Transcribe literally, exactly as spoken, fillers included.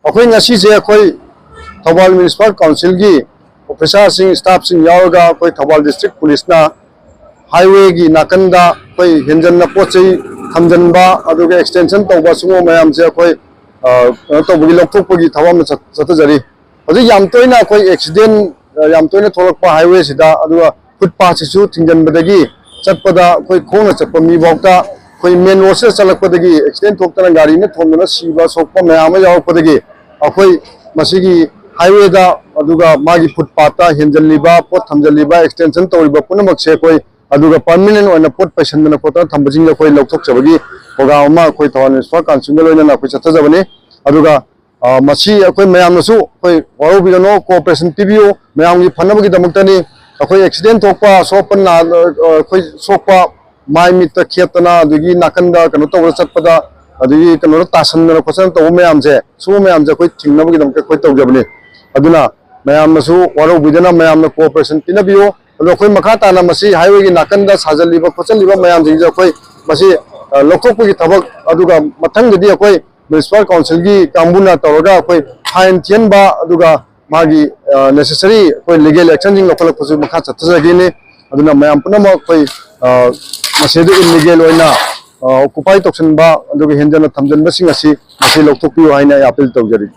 ꯑꯩꯈꯣꯏ ꯉꯁꯤꯁꯦ ꯑꯩꯈꯣꯏ ꯊꯧꯕꯥꯜ ꯃ꯭ꯌꯨꯅꯤꯁꯤꯄꯥꯜ ꯀꯥꯎꯟꯁꯤꯜꯒꯤ ꯑꯣꯐꯤꯁꯥꯔꯁꯤꯡ, ꯁ꯭ꯇꯥꯐꯁꯤꯡ ꯌꯥꯎꯔꯒ ꯑꯩꯈꯣꯏ ꯊꯧꯕꯥꯜ ꯗꯤꯁꯇ꯭ꯔꯤꯛ ꯄꯨꯂꯤꯁꯅ ꯍꯥꯏꯋꯦꯒꯤ ꯅꯥꯀꯟꯗ ꯑꯩꯈꯣꯏ ꯍꯦꯟꯖꯟꯅ ꯄꯣꯠ ꯆꯩ ꯊꯝꯖꯤꯟꯕ, ꯑꯗꯨꯒ ꯑꯦꯛꯁꯇꯦꯟꯁꯟ ꯇꯧꯕ, ꯁꯤꯒꯨꯝꯕ ꯃꯌꯥꯝꯁꯦ ꯑꯩꯈꯣꯏ, ꯑ, ꯀꯩꯅꯣ ꯇꯧꯕꯒꯤ, ꯂꯧꯊꯣꯛꯄꯒꯤ ꯊꯕꯛ ꯑꯃ ꯆꯠ-, ꯆꯠꯊꯖꯔꯤ꯫ ꯍꯧꯖꯤꯛ ꯌꯥꯝ ꯇꯣꯏꯅ ꯑꯩꯈꯣꯏ ꯑꯦꯛꯁꯤꯗꯦꯟ, ꯑ, ꯌꯥꯝ ꯇꯣꯏꯅ ꯊꯣꯛꯂꯛꯄ ꯍꯥꯏꯋꯦꯁꯤꯗ, ꯑꯗꯨꯒ ꯐꯨꯠꯄꯥꯠꯁꯤꯁꯨ ꯊꯤꯡꯖꯤꯟꯕꯗꯒꯤ ꯆꯠꯄꯗ ꯑꯩꯈꯣꯏ ꯈꯣꯡꯅ ꯆꯠꯄ ꯃꯤꯐꯥꯎꯗ ꯑꯩꯈꯣꯏ ꯃꯦꯟ ꯔꯣꯗꯁꯤꯗ ꯆꯠꯂꯛꯄꯗꯒꯤ ꯑꯦꯛꯁꯤꯗꯦꯟ ꯊꯣꯛꯇꯅ ꯒꯥꯔꯤꯅ ꯊꯣꯝꯗꯅ ꯁꯤꯕ ꯁꯣꯛꯄ ꯃꯌꯥꯝ ꯑꯃ ꯌꯥꯎꯔꯛꯄꯗꯒꯤ ꯑꯩꯈꯣꯏ ꯃꯁꯤꯒꯤ ꯍꯥꯏꯋꯦꯗ, ꯑꯗꯨꯒ ꯃꯥꯒꯤ ꯐꯨꯠꯄꯥꯠꯇ ꯍꯦꯟꯖꯜꯂꯤꯕ, ꯄꯣꯠ ꯊꯝꯖꯜꯂꯤꯕ, ꯑꯦꯛꯁꯇꯦꯟꯁꯟ ꯇꯧꯔꯤꯕ ꯄꯨꯝꯅꯃꯛꯁꯦ ꯑꯩꯈꯣꯏ, ꯑꯗꯨꯒ ꯄꯔꯃꯤꯅꯦꯟ ꯑꯣꯏꯅ ꯄꯣꯠ ꯄꯩꯁꯟꯗꯅ ꯈꯣꯠꯇꯅ ꯊꯝꯕꯁꯤꯡꯗꯣ ꯑꯩꯈꯣꯏ ꯂꯧꯊꯣꯛꯆꯕꯒꯤ ꯄ꯭ꯔꯣꯒ꯭ꯔꯥꯝ ꯑꯃ ꯑꯩꯈꯣꯏ ꯊꯧꯕꯥꯜ ꯃ꯭ꯌꯨꯅꯤꯁꯤꯄꯥꯜ ꯀꯥꯎꯟꯁꯤꯜꯒ ꯂꯣꯏꯅꯅ ꯑꯩꯈꯣꯏ ꯆꯠꯊꯖꯕꯅꯤ꯫ ꯑꯗꯨꯒ, ꯑ, ꯃꯁꯤ ꯑꯩꯈꯣꯏ ꯃꯌꯥꯝꯅꯁꯨ ꯑꯩꯈꯣꯏ ꯋꯥꯔꯧꯕꯤꯒꯅꯣ, ꯀꯣꯑꯣꯄꯔꯦꯁꯟ ꯄꯤꯕꯤꯌꯨ, ꯃꯌꯥꯝꯒꯤ ꯐꯅꯕꯒꯤꯗꯃꯛꯇꯅꯤ꯫ ꯑꯩꯈꯣꯏ ꯑꯦꯛꯁꯤꯗꯦꯟ ꯊꯣꯛꯄ, ꯑꯁꯣꯛ ꯑꯄꯟ ꯅꯥ-, ꯑ, ꯑꯩꯈꯣꯏ ꯁꯣꯛꯄ, ꯃꯥꯏ ꯃꯤꯠꯇ ꯈꯦꯠꯇꯅ, ꯑꯗꯒꯤ ꯅꯥꯀꯟꯗ ꯀꯩꯅꯣ ꯇꯧꯕꯗ ꯆꯠꯄꯗ, ꯑꯗꯒꯤ ꯀꯩꯅꯣꯗ ꯇꯥꯁꯟꯗꯅ ꯈꯣꯠꯆꯟꯗꯅ ꯇꯧꯕ ꯃꯌꯥꯝꯁꯦ, ꯁꯤꯒꯨꯝꯕ ꯃꯌꯥꯝꯁꯦ ꯑꯩꯈꯣꯏ ꯊꯤꯡꯅꯕꯒꯤꯗꯃꯛꯇ ꯑꯩꯈꯣꯏ ꯇꯧꯖꯕꯅꯤ꯫ ꯑꯗꯨꯅ ꯃꯌꯥꯝꯅꯁꯨ ꯋꯥꯔꯧꯕꯤꯗꯅ ꯃꯌꯥꯝꯅ ꯀꯣꯑꯣꯄꯔꯦꯁꯟ ꯄꯤꯅꯕꯤꯌꯨ꯫ ꯑꯗꯣ ꯑꯩꯈꯣꯏ ꯃꯈꯥ ꯇꯥꯅ ꯃꯁꯤ ꯍꯥꯏꯋꯦꯒꯤ ꯅꯥꯀꯟꯗ ꯁꯥꯖꯜꯂꯤꯕ ꯈꯣꯠꯆꯜꯂꯤꯕ ꯃꯌꯥꯝꯁꯤꯡꯁꯦ ꯑꯩꯈꯣꯏ ꯃꯁꯤ, ꯑ, ꯂꯧꯊꯣꯛꯄꯒꯤ ꯊꯕꯛ, ꯑꯗꯨꯒ ꯃꯊꯪꯗꯗꯤ ꯑꯩꯈꯣꯏ ꯃ꯭ꯌꯨꯅꯤꯁꯤꯄꯥꯜ ꯀꯥꯎꯟꯁꯤꯜꯒꯤ ꯀꯥꯡꯕꯨꯅ ꯇꯧꯔꯒ ꯑꯩꯈꯣꯏ ꯐꯥꯏꯟ ꯊꯤꯍꯟꯕ, ꯑꯗꯨꯒ ꯃꯥꯒꯤ, ꯑ, ꯅꯦꯁꯦꯁꯔꯤ ꯑꯩꯈꯣꯏ ꯂꯤꯒꯦꯜ ꯑꯦꯛꯁꯟꯁꯤꯡ ꯂꯧꯈꯠꯂꯛꯄꯁꯨ ꯃꯈꯥ ꯆꯠꯊꯖꯒꯅꯤ꯫ ꯑꯗꯨꯅ ꯃꯌꯥꯝ ꯄꯨꯝꯅꯃꯛ ꯑꯩꯈꯣꯏ, ꯑ, ꯃꯁꯤꯗ ꯏꯜꯂꯤꯒꯦꯜ ꯑꯣꯏꯅ, ꯑ, ꯑꯣꯀꯨꯄꯥꯏ ꯇꯧꯁꯤꯟꯕ ꯑꯗꯨꯒ ꯍꯦꯟꯖꯟꯅ ꯊꯝꯖꯤꯟꯕꯁꯤꯡ ꯑꯁꯤ ꯃꯁꯤ ꯂꯧꯊꯣꯛꯄꯤꯌꯨ ꯍꯥꯏꯅ ꯑꯩ ꯑꯥꯄꯤꯜ ꯇꯧꯖꯔꯤ꯫